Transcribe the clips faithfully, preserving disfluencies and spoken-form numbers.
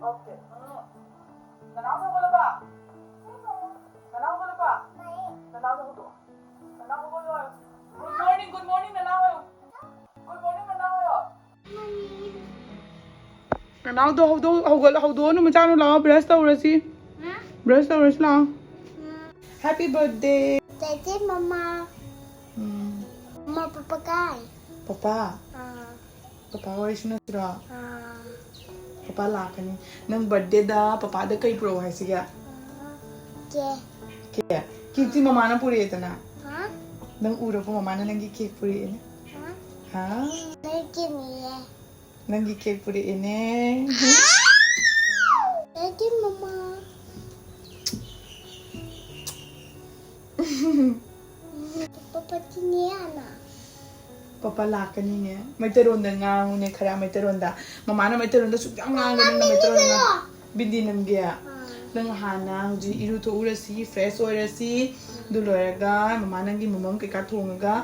ꯅꯅꯥꯎ ꯍꯧꯒꯠꯂꯕ? ꯅꯅꯥꯎ ꯍꯧꯒꯠꯂꯕ? ꯅꯅꯥꯎ ꯍꯧꯒꯠꯂꯣ꯫ ꯅꯅꯥꯎ ꯍꯧꯒꯠꯂꯣ꯫ Good morning, good morning, ꯅꯅꯥꯎ ꯍꯥꯏꯌꯨ꯫ Good morning, ꯅꯅꯥꯎ ꯍꯥꯏꯌꯣ꯫ ꯅꯅꯥꯎꯗꯣ ꯍꯧꯗꯣꯛ-, ꯍꯧꯒꯠ-, ꯍꯧꯗꯣꯛꯑꯅꯨ, ꯃꯆꯥꯅꯨ, ꯂꯥꯛꯑꯣ, brush ꯇꯧꯔꯁꯤ꯫ ꯍꯥ? Brush ꯇꯧꯔꯁꯤ ꯂꯥꯛꯑꯣ꯫ ꯍꯥ? Happy birthday꯫ Thank you, ꯃꯃꯥ꯫ ꯎꯝ꯫ ꯃꯃꯥ, ꯄꯄꯥ ꯀꯥꯏ? ꯄꯄꯥ? ꯑꯥ꯫ ꯄꯄꯥ ꯋꯥꯔꯤ ꯁꯥꯟꯅꯁꯤꯔꯣ? ꯑꯥ꯫ ꯄꯄꯥ ꯂꯥꯛꯀꯅꯤ꯫ ꯅꯪ birthdayꯗ ꯄꯄꯥꯗ ꯀꯩ ꯄꯨꯔꯛꯑꯣ ꯍꯥꯏꯁꯤꯒꯦ? ꯑꯥ꯫ Cake꯫ Cake? Cakeꯇꯤ ꯃꯃꯥꯅ ꯄꯨꯔꯛꯑꯦꯗꯅ? ꯍꯥ? ꯅꯪ ꯎꯔꯕꯣ, ꯃꯃꯥꯅ ꯅꯪꯒꯤ cake ꯄꯨꯔꯛꯑꯦꯅꯦ? ꯍꯥ? ꯍꯥ? ꯅꯪꯒꯤꯅꯤꯌꯦ꯫ ꯅꯪꯒꯤ cake ꯄꯨꯔꯛꯑꯦꯅꯦ꯫ Thank you, ꯃꯃꯥ꯫ ꯄꯄꯥ ꯄꯥꯔꯇꯤꯅꯦ ꯍꯥꯏꯅ꯫ ꯄꯄꯥ ꯂꯥꯛꯀꯅꯤꯅꯦ꯫ ꯃꯩꯇꯩꯔꯣꯟꯗ ꯉꯥꯡꯉꯨꯅꯦ ꯈꯔ, ꯃꯩꯇꯩꯔꯣꯟꯗ꯫ ꯃꯃꯥꯅ ꯃꯩꯇꯩꯔꯣꯟꯗ ꯁꯨꯛꯌꯥꯝ ꯉꯥꯡꯗꯦ, ꯅꯪꯅ ꯃꯩꯇꯩꯔꯣꯟꯗ ꯉꯥꯡ-, ꯕꯤꯟꯗꯤ ꯅꯝꯒꯦ꯫ ꯑꯥ꯫ ꯅꯪ ꯍꯥꯟꯅ ꯍꯧꯖꯤꯛ ꯏꯔꯨꯊꯣꯛꯎꯔꯁꯤ, fresh ꯑꯣꯏꯔꯁꯤ꯫ ꯑꯗꯨ ꯂꯣꯏꯔꯒ ꯃꯃꯥ ꯅꯪꯒꯤ ꯃꯣꯃꯣ ꯀꯩꯀꯥ ꯊꯣꯡꯉꯒ,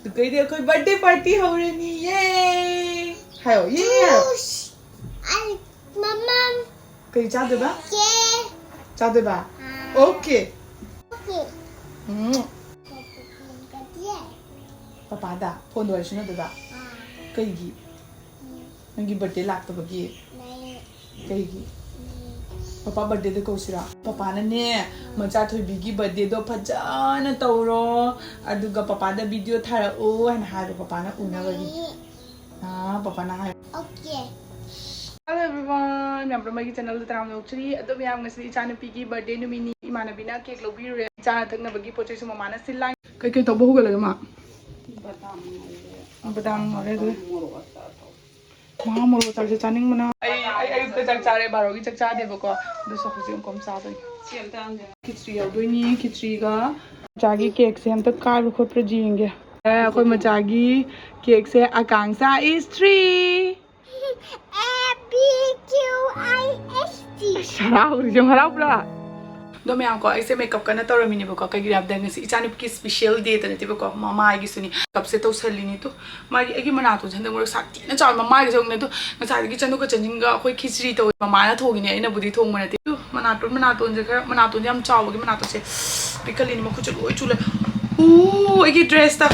ꯑꯗꯨꯗꯩꯗꯤ ꯑꯩꯈꯣꯏ birthday party ꯍꯧꯔꯅꯤ꯫ ꯌꯦ! ꯍꯥꯏꯌꯣ, ꯌꯦ ꯍꯥꯏꯌꯣ꯫ ꯃꯃꯥ꯫ ꯀꯩ ꯆꯥꯗꯣꯏꯕ? Cake꯫ ꯆꯥꯗꯣꯏꯕ? ꯑꯥ꯫ Okay꯫ Okay꯫ ꯎꯝ꯫ ꯄꯄꯥꯗ phone ꯋꯥꯔꯤ ꯁꯥꯟꯅꯗꯣꯏꯕ? ꯑꯥ꯫ ꯀꯩꯒꯤ? ꯎꯝ꯫ ꯅꯪꯒꯤ birthday ꯂꯥꯛꯇꯕꯒꯤ? ꯂꯩ꯫ ꯀꯩꯒꯤ? ꯎꯝ꯫ ꯄꯄꯥ birthdayꯗ ꯀꯧꯁꯤꯔꯣ? ꯄꯄꯥꯅꯅꯦ, ꯎꯝ꯫ ꯃꯆꯥ ꯊꯣꯏꯕꯤꯒꯤ birthdayꯗꯣ ꯐꯖꯅ ꯇꯧꯔꯣ, ꯑꯗꯨꯒ ꯄꯄꯥꯗ video ꯊꯥꯔꯛꯑꯣ ꯍꯥꯏꯅ ꯍꯥꯏꯕ, ꯄꯄꯥꯅ ꯎꯅꯕꯒꯤ꯫ ꯂꯩ꯫ ꯑꯥ, ꯄꯄꯥꯅ ꯍꯥꯏ꯫ Okay꯫ Hello everyone, ꯃꯌꯥꯝ ꯄꯨꯝꯅꯃꯛꯀꯤ channelꯗ ꯇꯔꯥꯝꯅ ꯑꯣꯛꯆꯔꯤ꯫ ꯑꯗꯣ ꯃꯌꯥꯝ, ꯉꯁꯤꯗꯤ ꯏꯆꯥꯅꯨꯄꯤꯒꯤ birthday ꯅꯨꯃꯤꯠꯅꯤ꯫ ꯏꯃꯥꯟꯅꯕꯤꯅ cake ꯂꯧꯕꯤꯔꯨꯔꯦ꯫ ꯆꯥꯅ ꯊꯛꯅꯕꯒꯤ ꯄꯣꯠ ꯆꯩꯁꯨ ꯃꯃꯥꯅ ꯁꯤꯜ ꯂꯥꯡ-, ꯀꯩꯀꯩ ꯇꯧꯕ ꯍꯧꯒꯠꯂꯒꯦ ꯃꯥ? ꯕꯗꯥꯝ ꯉꯧꯔꯦ꯫ ꯕꯗꯥꯝ ꯉꯧꯔꯦ ꯑꯗꯨ꯫ ꯃꯣꯔꯣꯛ ꯑꯆꯥꯔ ꯇꯧ꯫ ꯃꯍꯥ ꯃꯣꯔꯣꯛ ꯑꯆꯥꯔꯁꯦ ꯆꯥꯅꯤꯡꯕꯅ꯫ ꯑꯩ, ꯑꯩ ꯑꯌꯨꯛꯇ ꯆꯥꯛ ꯆꯥꯔꯦ, ꯕꯥꯔꯣꯒꯤ ꯆꯥꯛ ꯆꯥꯗꯦꯕꯀꯣ꯫ ꯑꯗꯨꯁꯨ ꯍꯧꯖꯤꯛ ꯑꯃꯨꯛ ꯆꯥꯗꯣꯏꯅꯤ꯫ ꯁꯤ ꯑꯝꯇ ꯍꯪꯒꯦ꯫ ꯈꯤꯆ꯭ꯔꯤ ꯌꯥꯎꯗꯣꯏꯅꯤ, ꯈꯤꯆ꯭ꯔꯤꯒ꯫ ꯃꯆꯥꯒꯤ cakeꯁꯦ ꯑꯝꯇ ꯀꯥꯏꯕ ꯈꯣꯠꯄ꯭ꯔꯥ ꯌꯦꯡꯒꯦ꯫ ꯑꯦ, ꯑꯩꯈꯣꯏ ꯃꯆꯥꯒꯤ cakeꯁꯦ ꯑꯀꯥꯡꯁꯥ is three꯫ A B Q I S T꯫ ꯑꯁ, ꯍꯔꯥꯎꯔꯤꯁꯦ ꯌꯦꯡꯉꯨ, ꯍꯔꯥꯎꯕ꯭ꯔꯥ? ꯑꯗꯣ ꯃꯌꯥꯝ ꯀꯣ, ꯑꯩꯁꯦ ꯃꯦꯀꯞ ꯀꯟꯅ ꯇꯧꯔꯝꯃꯤꯅꯦꯕꯀꯣ꯫ ꯀꯩꯒꯤꯅꯣ ꯍꯥꯏꯕꯗ ꯉꯁꯤ ꯏꯆꯥꯅꯨꯄꯤꯒꯤ ꯁ꯭ꯄꯤꯁꯦꯜ ꯗꯦꯗ ꯅꯠꯇꯦꯕꯀꯣ, ꯃꯃꯥꯒꯤꯁꯨꯅꯤ꯫ ꯃꯦꯀꯞꯁꯦ ꯇꯧꯁꯜꯂꯤꯅꯤ꯫ ꯇꯨ, ꯃꯥꯒꯤ, ꯑꯩꯒꯤ ꯃꯅꯥꯇꯣꯟꯁꯦ ꯍꯟꯗꯛ ꯃꯔꯛ ꯁꯥꯊꯤꯅ ꯆꯥꯎꯋꯦ꯫ ꯃꯃꯥꯒꯤꯁꯦ ꯍꯧꯅ ꯑꯗꯨ ꯉꯁꯥꯏꯗꯒꯤ ꯆꯅꯨꯒ ꯆꯅꯤꯡꯒ ꯑꯩꯈꯣꯏ ꯈꯤꯆ꯭ꯔꯤ ꯇꯧꯋꯦ꯫ ꯃꯃꯥꯅ ꯊꯣꯡꯉꯤꯅꯦ, ꯑꯩꯅꯕꯨꯗꯤ ꯊꯣꯡꯕ ꯅꯠꯇꯦ꯫ ꯇꯨ, ꯃꯅꯥꯇꯣꯟ, ꯃꯅꯥꯇꯣꯟꯁꯦ ꯈꯔ, ꯃꯅꯥꯇꯣꯟꯁꯦ ꯌꯥꯝ ꯆꯥꯎꯕꯒꯤ ꯃꯅꯥꯇꯣꯟꯁꯦ ꯄꯤꯛꯈꯠꯂꯤꯅꯤ꯫ ꯃꯈꯨꯠꯁꯦ ꯂꯣꯏ ꯆꯨꯂꯦ꯫ ꯎ, ꯑꯩꯒꯤ ꯗ꯭ꯔꯦꯁꯇ꯫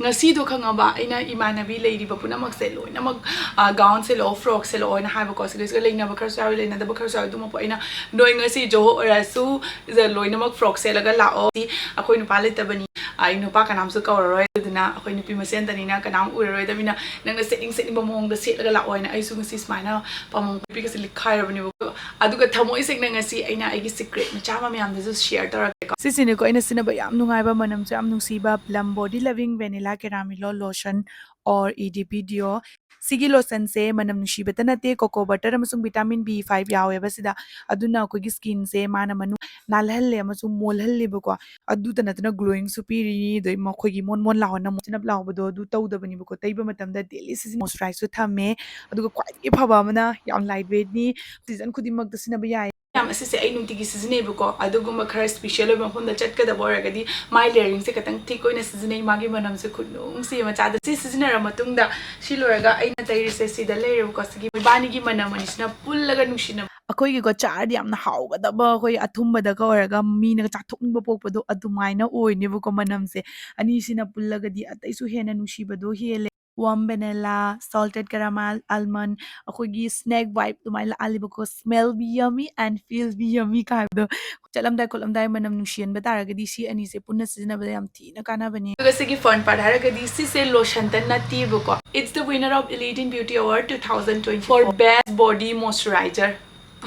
ꯉꯁꯤꯗꯣ ꯈꯪꯉꯕ, ꯑꯩꯅ ꯏꯃꯥꯟꯅꯕꯤ ꯂꯩꯔꯤꯕ ꯄꯨꯝꯅꯃꯛꯁꯦ ꯂꯣꯏꯅꯃꯛ, ꯑ, gown ꯁꯦꯠꯂꯛꯑꯣ, frock ꯁꯦꯠꯂꯛꯑꯣ ꯍꯥꯏꯅ ꯍꯥꯏꯕꯀꯣ꯫ ꯁꯤꯗꯩꯁꯤꯗ ꯂꯩꯅꯕ ꯈꯔꯁꯨ ꯌꯥꯎꯋꯤ, ꯂꯩꯅꯗꯕ ꯈꯔꯁꯨ ꯌꯥꯎꯋꯤ꯫ ꯑꯗꯨꯃꯛꯄꯨ ꯑꯩꯅ ꯅꯣꯏ ꯉꯁꯤ ꯖꯣꯍꯣ ꯑꯣꯏꯔꯁꯨ ꯁꯤꯗ ꯂꯣꯏꯅꯃꯛ frock ꯁꯦꯠꯂꯒ ꯂꯥꯛꯑꯣ꯫ ꯑꯩꯈꯣꯏ ꯅꯨꯄꯥ ꯂꯩꯇꯕꯅꯤ, ꯑꯩ ꯅꯨꯄꯥ ꯀꯅꯥꯝꯁꯨ ꯀꯧꯔꯔꯣꯏ, ꯑꯗꯨꯅ ꯑꯩꯈꯣꯏ ꯅꯨꯄꯤ ꯃꯁꯦꯟꯇꯅꯤꯅ ꯀꯅꯥꯝ ꯎꯔꯔꯣꯏꯗꯕꯅꯤꯅ ꯅꯪꯅ ꯁꯦꯠꯅꯤꯡ ꯁꯦꯠꯅꯤꯡꯕ ꯃꯑꯣꯡꯗ ꯁꯦꯠꯂꯒ ꯂꯥꯛꯑꯣ ꯍꯥꯏꯅ ꯑꯩꯁꯨ ꯉꯁꯤ ꯁꯨꯃꯥꯏꯅ ꯄꯥꯃꯨꯡ ꯄꯤꯒꯁꯦ ꯂꯤꯛꯈꯥꯏꯔꯕꯅꯦꯕꯀꯣ꯫ ꯑꯗꯨꯒ ꯊꯃꯣꯏ ꯁꯦꯡꯅ ꯉꯁꯤ ꯑꯩꯅ ꯑꯩꯒꯤ secret ꯃꯆꯥ ꯑꯃ ꯃꯌꯥꯝꯗꯁꯨ share ꯇꯧꯔꯛꯀꯦꯀꯣ꯫ ꯁꯤꯁꯤꯅꯤꯀꯣ ꯑꯩꯅ ꯁꯤꯖꯤꯟꯅꯕ ꯌꯥꯝ ꯅꯨꯡꯉꯥꯏꯕ, ꯃꯅꯝꯁꯨ ꯌꯥꯝ ꯅꯨꯡꯁꯤꯕ Plum Body Loving Vanilla Caramelo Lotion or E D P Duo꯫ ꯁꯤꯒꯤ lotionꯁꯦ ꯃꯅꯝ ꯅꯨꯡꯁꯤꯕꯇ ꯅꯠꯇꯦ, cocoa butter ꯑꯃꯁꯨꯡ vitamin B five ꯌꯥꯎꯋꯦꯕ ꯁꯤꯗ꯫ ꯑꯗꯨꯅ ꯑꯩꯈꯣꯏꯒꯤ skinꯁꯦ ꯃꯥꯅ ꯃꯅꯨꯡ ꯅꯥꯜꯍꯜꯂꯦ ꯑꯃꯁꯨꯡ ꯃꯣꯜꯍꯜꯂꯦꯕꯀꯣ꯫ ꯑꯗꯨꯇ ꯅꯠꯇꯅ glowingꯁꯨ ꯄꯤꯔꯤꯅꯤ, ꯑꯗꯩ ꯃꯈꯣꯏꯒꯤ ꯃꯣꯟ ꯃꯣꯟ ꯂꯥꯎꯍꯟꯅ ꯃꯣꯏꯆꯅꯞ ꯂꯥꯎꯕꯗꯣ ꯑꯗꯨ ꯇꯧꯗꯕꯅꯦꯕꯀꯣ꯫ ꯇꯩꯕ ꯃꯇꯝꯗ daily season moisturizeꯁꯨ ꯊꯝꯃꯦ꯫ ꯑꯗꯨꯒ ꯈ꯭ꯋꯥꯏꯗꯒꯤ ꯐꯕ ꯑꯃꯅ ꯌꯥꯝ light weightꯅꯤ, season ꯈꯨꯗꯤꯡꯃꯛꯇ ꯁꯤꯖꯤꯟꯅꯕ ꯌꯥꯏ꯫ ꯌꯥꯝ ꯑꯁꯤꯁꯦ ꯑꯩ ꯅꯨꯡꯇꯤꯒꯤ ꯁꯤꯖꯤꯟꯅꯩꯕꯀꯣ꯫ ꯑꯗꯨꯒꯨꯝꯕ ꯈꯔ special ꯑꯣꯏꯕ ꯃꯐꯝꯗ ꯆꯠꯀꯗꯕ ꯑꯣꯏꯔꯒꯗꯤ ꯃꯥꯏ layeringꯁꯦ ꯈꯤꯇꯪ thick ꯑꯣꯏꯅ ꯁꯤꯖꯤꯟꯅꯩ꯫ ꯃꯥꯒꯤ ꯃꯅꯝꯁꯦ ꯈꯨꯅꯨꯡꯁꯤ ꯃꯆꯥꯗ꯫ ꯁꯤ ꯁꯤꯖꯤꯟꯅꯔ ꯃꯇꯨꯡꯗ ꯁꯤ ꯂꯣꯏꯔꯒ ꯑꯩꯅ ꯇꯩꯔꯤꯁꯦ ꯁꯤꯗ ꯂꯩꯔꯦꯕꯀꯣ꯫ ꯁꯤꯒꯤ ꯃꯣꯏꯕꯥꯅꯤꯒꯤ ꯃꯅꯝ ꯑꯅꯤꯁꯤꯅ ꯄꯨꯜꯂꯒ ꯅꯨꯡꯁꯤꯅꯕ꯫ ꯑꯩꯈꯣꯏꯒꯤꯀꯣ ꯆꯥꯔꯗꯤ ꯌꯥꯝꯅ ꯍꯥꯎꯒꯗꯕ, ꯑꯩꯈꯣꯏ ꯑꯊꯨꯝꯕꯗꯒ ꯑꯣꯏꯔꯒ ꯃꯤꯅꯒ ꯆꯥꯊꯣꯛꯅꯤꯡꯕ ꯄꯣꯛꯄꯗꯣ ꯑꯗꯨꯃꯥꯏꯅ ꯑꯣꯏꯅꯦꯕꯀꯣ꯫ ꯃꯅꯝꯁꯦ ꯑꯅꯤꯁꯤꯅ ꯄꯨꯜꯂꯒꯗꯤ ꯑꯇꯩꯁꯨ ꯍꯦꯟꯅ ꯅꯨꯡꯁꯤꯕꯗꯣ ꯍꯦꯜꯂꯦ꯫ Warm vanilla, salted caramel, almond, ꯑꯩꯈꯣꯏꯒꯤ snack vibe ꯑꯗꯨꯃꯥꯏꯅ ꯂꯥꯛꯍꯜꯂꯦꯕꯀꯣ꯫ Smell be yummy and feel be yummy ꯀꯥꯏꯕꯗꯣ꯫ ꯆꯠꯂꯝꯗꯥꯏ ꯈꯣꯠꯂꯝꯗꯥꯏ ꯃꯅꯝ ꯅꯨꯡꯁꯤꯍꯟꯕ ꯇꯥꯔꯒꯗꯤ ꯁꯤ ꯑꯅꯤꯁꯦ ꯄꯨꯟꯅ ꯁꯤꯖꯤꯟꯅꯕꯗ ꯌꯥꯝ ꯊꯤꯅ ꯀꯥꯟꯅꯕꯅꯦ꯫ ꯑꯗꯨꯒ ꯁꯤꯒꯤ fun part ꯍꯥꯏꯔꯒꯗꯤ ꯁꯤꯁꯦ lotionꯇ ꯅꯠꯇꯦꯕꯀꯣ꯫ It's the winner of Elite in Beauty Award two thousand twenty for best body moisturizer꯫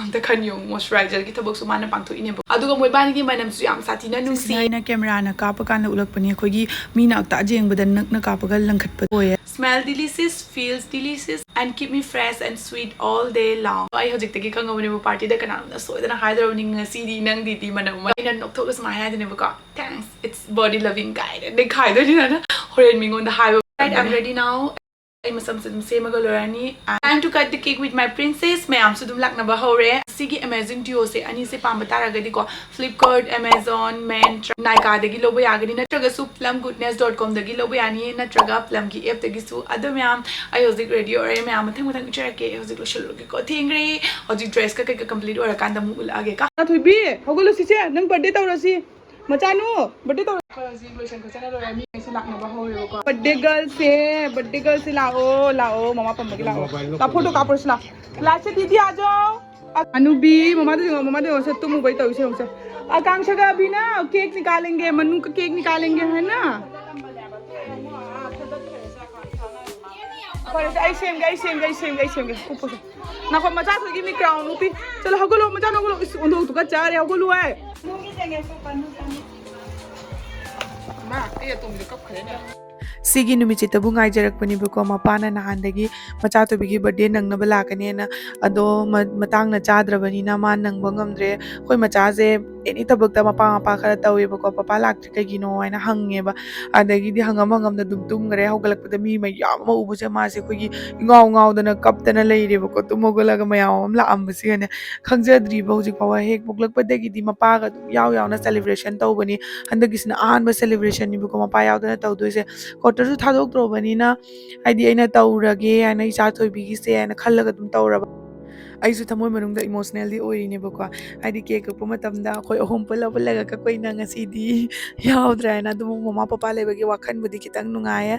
ꯑꯝꯇ ꯈꯟ ꯌꯦꯡꯉꯨ, moisturizer ꯒꯤ ꯊꯕꯛꯁꯨ ꯃꯥꯅ ꯄꯥꯡꯊꯣꯛꯏꯅꯦꯕ꯫ ꯑꯗꯨꯒ ꯃꯣꯏꯕꯥꯅꯤꯒꯤ ꯃꯅꯝꯁꯨ ꯌꯥꯝ ꯁꯥꯊꯤꯅ ꯅꯨꯡꯁꯤ꯫ ꯁꯤꯁꯤꯅ ꯑꯩꯅ camera ꯅ ꯀꯥꯞꯄ ꯀꯥꯟꯗ ꯎꯠꯂꯛꯄꯅꯦ꯫ ꯑꯩꯈꯣꯏꯒꯤ ꯃꯤꯅ ꯑꯝꯇ ꯌꯦꯡꯕꯗ ꯅꯛꯅ ꯀꯥꯞꯄꯒ ꯂꯪꯈꯠꯄ ꯑꯣꯏꯌꯦ꯫ Smell delicious, feels delicious and keep me fresh and sweet all day long. ꯑꯩ ꯍꯧꯖꯤꯛꯇꯒꯤ ꯈꯪꯉꯕꯅꯦꯕ, party ꯗ ꯀꯅꯥꯅꯣꯝꯅ ꯁꯣꯏꯗꯅ ꯍꯥꯏꯗꯧꯔꯕꯅꯤ, "ꯉꯁꯤꯗꯤ ꯅꯪ ꯗꯤꯗꯤ ꯃꯅꯝ ꯑꯃ"꯫ ꯑꯩꯅ ꯅꯣꯛꯊꯣꯛꯑꯒ ꯁꯨꯃꯥꯏꯅ ꯍꯥꯏꯗꯣꯏꯅꯦꯕꯀꯣ, "Thanks, it's body loving" ꯀꯥꯏꯅ ꯅꯩꯈꯥꯏꯗꯣꯏꯅꯤ ꯅꯪꯅ꯫ ꯍꯣꯔꯦꯟ ꯃꯤꯉꯣꯟꯗ ꯍꯥꯏꯕ꯫ Right, I'm ready now. ꯑꯩ ꯃꯁꯝꯁꯦ ꯑꯗꯨꯝ ꯁꯦꯝꯃꯒ ꯂꯣꯏꯔꯅꯤ꯫ Time to cut the cake with my princess. ꯃꯌꯥꯝꯁꯨ ꯑꯗꯨꯝ ꯂꯥꯛꯅꯕ ꯍꯧꯔꯦ꯫ ꯁꯤꯒꯤ ꯑꯦꯃꯦꯖꯤꯡ ꯗ꯭ꯌꯨꯑꯣꯁꯦ ꯑꯅꯤꯁꯦ ꯄꯥꯝꯕ ꯇꯥꯔꯒꯗꯤꯀꯣ, Flipkart, Amazon, Myntra, Nykaa ꯗꯒꯤ ꯂꯧꯕ ꯌꯥꯒꯅꯤ, ꯅꯠꯇ꯭ꯔꯒꯁꯨ plum goodness dot com ꯗꯒꯤ ꯂꯧꯕ ꯌꯥꯅꯤ, ꯅꯠꯇ꯭ꯔꯒ Plum ꯒꯤ app ꯇꯒꯤꯁꯨ꯫ ꯑꯗꯣ ꯃꯌꯥꯝ, ꯑꯩ ꯍꯧꯖꯤꯛ ready ꯑꯣꯏꯔꯦ ꯃꯌꯥꯝ, ꯃꯊꯪ ꯃꯊꯪ ꯎꯠꯆꯔꯛꯀꯦ꯫ ꯑꯩ ꯍꯧꯖꯤꯛ ꯂꯣꯏꯁꯤꯜꯂꯨꯔꯒꯦꯀꯣ, ꯊꯦꯡꯈ꯭ꯔꯦ꯫ ꯍꯧꯖꯤꯛ dress ꯀ ꯀꯩꯀ complete ꯑꯣꯏꯔꯀꯥꯟꯗ ꯑꯃꯨꯛ ꯎꯠꯂꯛꯑꯒꯦꯀꯣ꯫ ꯊꯣꯏꯕꯤ, ꯍꯧꯒꯠꯂꯣ ꯁꯤꯁꯦ, ꯅꯪ birthday ꯇꯧꯔꯁꯤ꯫ ꯃꯆꯥꯅꯨ, birthday ꯇꯧꯔ꯫ ꯑꯩꯈꯣꯏ ꯍꯧꯖꯤꯛ ꯂꯣꯏꯁꯟ ꯈꯣꯠꯆꯟꯅ ꯂꯣꯏꯔꯦ, ꯃꯤ ꯉꯁꯤ ꯂꯥꯛꯅꯕ ꯍꯧꯔꯦꯕꯀꯣ꯫ Birthday girl ꯁꯦ, birthday girl ꯁꯦ ꯂꯥꯛꯑꯣ, ꯂꯥꯛꯑꯣ, ꯃꯃꯥ ꯄꯝꯕꯒꯤ ꯂꯥꯛꯑꯣ꯫ ꯂꯥꯛꯑꯣ, photo ꯀꯥꯞꯄꯨꯔꯁꯤ ꯂꯥꯛꯑꯣ꯫ ꯂꯥꯛꯁꯦ ꯗꯤꯗꯤ ꯑꯥ ꯖꯥꯎ꯫ ꯑꯅꯨꯕꯤ, ꯃꯃꯥꯗ ꯌꯦꯡꯉꯣ, ꯃꯃꯥꯗ ꯌꯦꯡꯉꯣ, ꯁꯦ ꯇꯨꯝꯃꯨꯕꯩ ꯇꯧꯔꯤꯁꯦ ꯌꯦꯡꯉꯣ ꯁꯦ꯫ ꯑꯀꯥꯡꯁꯒ ꯑꯕꯤꯅ cake निकालेंगे, मन्नू का cake निकालेंगे, है ना? ꯐꯔꯦꯁꯦ, ꯑꯩ ꯁꯦꯝꯒꯦ, ꯑꯩ ꯁꯦꯝꯒꯦ, ꯑꯩ ꯁꯦꯝꯒꯦ, ꯑꯩ ꯁꯦꯝꯒꯦ꯫ ꯀꯨꯞꯄꯁꯦ꯫ ꯅꯈꯣ ꯃꯆꯥ ꯊꯣꯏꯒꯤ ꯃꯤ crown ꯎꯞꯄꯤ꯫ ꯆꯠꯂꯣ, ꯍꯧꯒꯠꯂꯣ, ꯃꯆꯥ ꯍꯧꯒꯠꯂꯣ꯫ ꯏꯁ, ꯑꯣꯟꯊꯣꯛꯇꯨꯒ ꯆꯥꯔꯦ, ꯍꯧꯒꯠꯂꯨ ꯍꯥꯏ꯫ ꯃꯥ, ꯑꯩ ꯑꯇꯣꯝꯕꯤꯗꯣ ꯀꯞꯈ꯭ꯔꯦꯅꯦ꯫ ꯁꯤꯒꯤ ꯅꯨꯃꯤꯠꯁꯤꯇꯕꯨ ꯉꯥꯏꯖꯔꯛꯄꯅꯦꯕꯀꯣ꯫ ꯃꯄꯥꯅ ꯅꯍꯥꯟꯗꯒꯤ ꯃꯆꯥ ꯊꯣꯏꯕꯤꯒꯤ birthday ꯅꯪꯅꯕ ꯂꯥꯛꯀꯅꯦꯅ, ꯑꯗꯣ ꯃ-, ꯃꯇꯥꯡꯅ ꯆꯥꯗ꯭ꯔꯕꯅꯤꯅ ꯃꯥ ꯅꯪꯕ ꯉꯝꯗ꯭ꯔꯦ꯫ ꯑꯩꯈꯣꯏ ꯃꯆꯥꯁꯦ any ꯊꯕꯛꯇ ꯃꯄꯥ ꯃꯄꯥ ꯈꯔ ꯇꯧꯋꯦꯕꯀꯣ꯫ "ꯄꯄꯥ ꯂꯥꯛꯇ꯭ꯔꯤ ꯀꯩꯒꯤꯅꯣ?" ꯍꯥꯏꯅ ꯍꯪꯉꯦꯕ꯫ ꯑꯗꯒꯤꯗꯤ ꯍꯪꯉꯝ ꯍꯪꯉꯝꯗ ꯑꯗꯨꯝ ꯇꯨꯝꯈ꯭ꯔꯦ꯫ ꯍꯧꯒꯠꯂꯛꯄꯗ ꯃꯤ ꯃꯌꯥꯝ ꯑꯃ ꯎꯕꯁꯦ ꯃꯥꯁꯦ ꯑꯩꯈꯣꯏꯒꯤ ꯏꯉꯥꯎ ꯉꯥꯎꯗꯅ ꯀꯞꯇꯅ ꯂꯩꯔꯦꯕꯀꯣ꯫ ꯇꯨꯝ ꯍꯧꯒꯠꯂꯒ ꯃꯌꯥꯝ ꯑꯃ ꯂꯥꯛꯑꯝꯕꯁꯤꯒꯅꯦ꯫ ꯈꯪꯖꯗ꯭ꯔꯤꯕ ꯍꯧꯖꯤꯛ ꯐꯥꯎꯕ꯫ ꯍꯦꯛ ꯄꯣꯛꯂꯛꯄꯗꯒꯤꯗꯤ ꯃꯄꯥꯒ ꯑꯗꯨꯝ ꯌꯥꯎ ꯌꯥꯎꯅ celebration ꯇꯧꯕꯅꯤ꯫ ꯍꯟꯗꯛꯀꯤꯁꯤꯅ ꯑꯍꯥꯟꯕ celebrationꯅꯤꯕꯀꯣ ꯃꯄꯥ ꯌꯥꯎꯗꯅ ꯇꯧꯗꯣꯏꯁꯦ꯫ Quarterꯁꯨ ꯊꯥꯗꯣꯛꯇ꯭ꯔꯕꯅꯤꯅ, ꯍꯥꯏꯗꯤ ꯑꯩꯅ ꯇꯧꯔꯒꯦ ꯍꯥꯏꯅ, ꯏꯆꯥ ꯊꯣꯏꯕꯤꯒꯤꯁꯦ ꯍꯥꯏꯅ ꯈꯜꯂꯒ ꯑꯗꯨꯝ ꯇꯧꯔꯕ꯫ ꯑꯩꯁꯨ ꯊꯃꯣꯏ ꯃꯅꯨꯡꯗ emotionalꯗꯤ ꯑꯣꯏꯔꯤꯅꯦꯕꯀꯣ꯫ ꯍꯥꯏꯗꯤ cake ꯀꯛꯄ ꯃꯇꯝꯗ ꯑꯩꯈꯣꯏ ꯑꯍꯨꯝ ꯄꯨꯜꯂ ꯄꯨꯜꯂꯒ ꯀꯛꯄꯅꯤꯅ ꯉꯁꯤꯗꯤ ꯌꯥꯎꯗ꯭ꯔꯦ ꯍꯥꯏꯅ꯫ ꯑꯗꯨꯕꯨ ꯃꯃꯥ ꯄꯄꯥ ꯂꯩꯕꯒꯤ ꯋꯥꯈꯜꯕꯨꯗꯤ ꯈꯤꯇꯪ ꯅꯨꯡꯉꯥꯏꯌꯦ꯫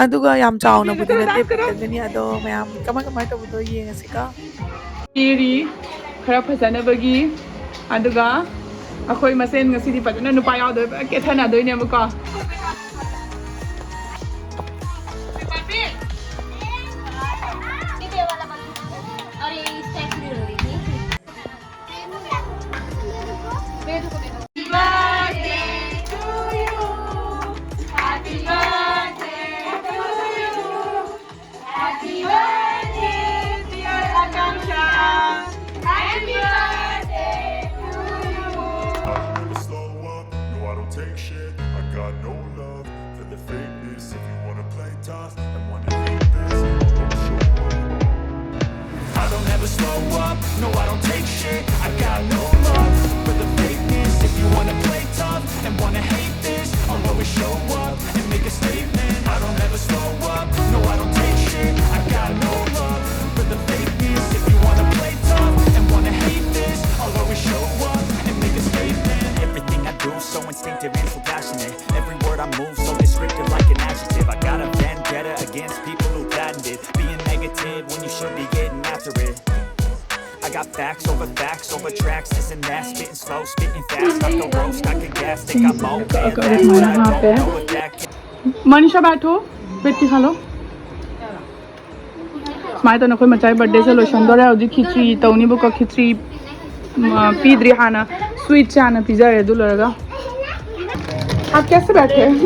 ꯑꯗꯨꯒ ꯌꯥꯝ ꯆꯥꯎꯅꯕꯨꯗꯤ ꯅꯠꯇꯦ, ꯄꯤꯛꯇꯛꯅꯤ꯫ ꯑꯗꯣ ꯃꯌꯥꯝ ꯀꯃꯥꯏ ꯀꯃꯥꯏ ꯇꯧꯕꯗꯣ ꯌꯦꯡꯉꯁꯤꯀꯣ꯫ ꯀꯦꯔꯤ ꯈꯔ ꯐꯖꯅꯕꯒꯤ, ꯑꯗꯨꯒ ꯑꯩꯈꯣꯏ ꯃꯁꯦꯟ ꯉꯁꯤꯗꯤ ꯐꯖꯅ ꯅꯨꯄꯥ ꯌꯥꯎꯗꯕ ꯐꯖꯅ ꯀꯦꯊꯅꯗꯣꯏꯅꯦꯕꯀꯣ꯫ Happy birthday, dear Akansha. Happy birthday to you. I never slow up, no, I don't take shit. I got no Against people who patented being negative when you should be getting after it. I got facts over facts over tracks, this and that, spitting slow, spitting fast, I go roast, I can gas, think I'm okay, but I don't know if that can Manisha बैठो, बैठी खा लो। ꯁꯨꯃꯥꯏꯅ ꯇꯧꯅ ꯑꯩꯈꯣꯏ ꯃꯆꯥꯒꯤ ꯕꯥꯔꯗꯦꯁꯦ ꯂꯣꯏꯁꯟꯗꯣꯔꯦ꯫ ꯍꯧꯖꯤꯛ ꯈꯤꯆ꯭ꯔꯤ ꯇꯧꯅꯤꯕꯀꯣ꯫ ꯈꯤꯆ꯭ꯔꯤ ꯎꯝ, ꯄꯤꯗ꯭ꯔꯤ, ꯍꯥꯟꯅ ꯁ꯭ꯋꯤꯠꯁꯦ ꯍꯥꯟꯅ ꯄꯤꯖꯔꯦ꯫ ꯑꯗꯨ ꯂꯣꯏꯔꯒ आप कैसे बैठे हैं?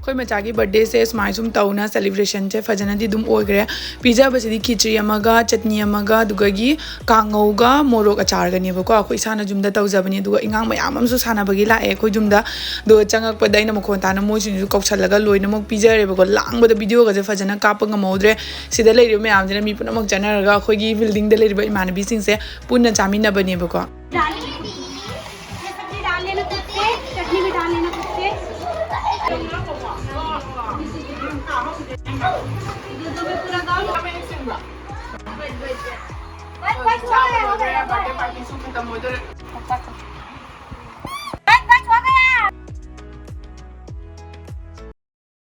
ꯑꯩꯈꯣꯏ ꯃꯆꯥꯒꯤ ꯕꯥꯔꯗꯦꯁꯦ ꯁꯨꯃꯥꯏꯅ ꯁꯨꯝ ꯇꯧꯅ ꯁꯦꯂꯦꯕ꯭ꯔꯦꯁꯟꯁꯦ ꯐꯖꯅꯗꯤ ꯑꯗꯨꯝ ꯑꯣꯏꯈ꯭ꯔꯦ꯫ ꯄꯤꯖꯕꯁꯤꯗꯤ ꯈꯤꯆ꯭ꯔꯤ ꯑꯃꯒ, ꯆꯠꯅꯤ ꯑꯃꯒ, ꯑꯗꯨꯒꯒꯤ ꯀꯥꯡꯉꯧꯒ ꯃꯣꯔꯣꯛ ꯑꯆꯥꯔꯒꯅꯦꯕꯀꯣ꯫ ꯑꯩꯈꯣꯏ ꯏꯁꯥꯅ ꯌꯨꯝꯗ ꯇꯧꯖꯕꯅꯤ꯫ ꯑꯗꯨꯒ ꯏꯉꯥꯡ ꯃꯌꯥꯝ ꯑꯃꯁꯨ ꯁꯥꯟꯅꯕꯒꯤ ꯂꯥꯛꯑꯦ ꯑꯩꯈꯣꯏ ꯌꯨꯝꯗ꯫ ꯑꯗꯨꯒ ꯆꯪꯉꯛꯄꯗ ꯑꯩꯅ ꯃꯈꯣꯟ ꯇꯥꯅ ꯃꯣꯏꯁꯤꯡꯁꯨ ꯀꯧꯁꯜꯂꯒ ꯂꯣꯏꯅꯃꯛ ꯄꯤꯖꯔꯦꯕꯀꯣ꯫ ꯂꯥꯡꯕꯗ ꯚꯤꯗꯤꯑꯣꯒꯁꯦ ꯐꯖꯅ ꯀꯥꯞꯄ ꯉꯝꯍꯧꯗ꯭ꯔꯦ꯫ ꯁꯤꯗ ꯂꯩꯔꯤꯕ ꯃꯌꯥꯝꯁꯤꯅ ꯃꯤ ꯄꯨꯝꯅꯃꯛ ꯆꯠꯅꯔꯒ ꯑꯩꯈꯣꯏꯒꯤ ꯕꯤꯜꯗꯤꯡꯗ ꯂꯩꯔꯤꯕ ꯏꯃꯥꯟꯅꯕꯤꯁꯤꯡꯁꯦ ꯄꯨꯟꯅ ꯆꯥꯃꯤꯟꯅꯕꯅꯦꯕꯀꯣ꯫ ये सब्जी डाल लेना खुद से, चटनी भी डाल लेना खुद से। दूध में पूरा गाओ। बस, बस, हो गया, हो गया, बस।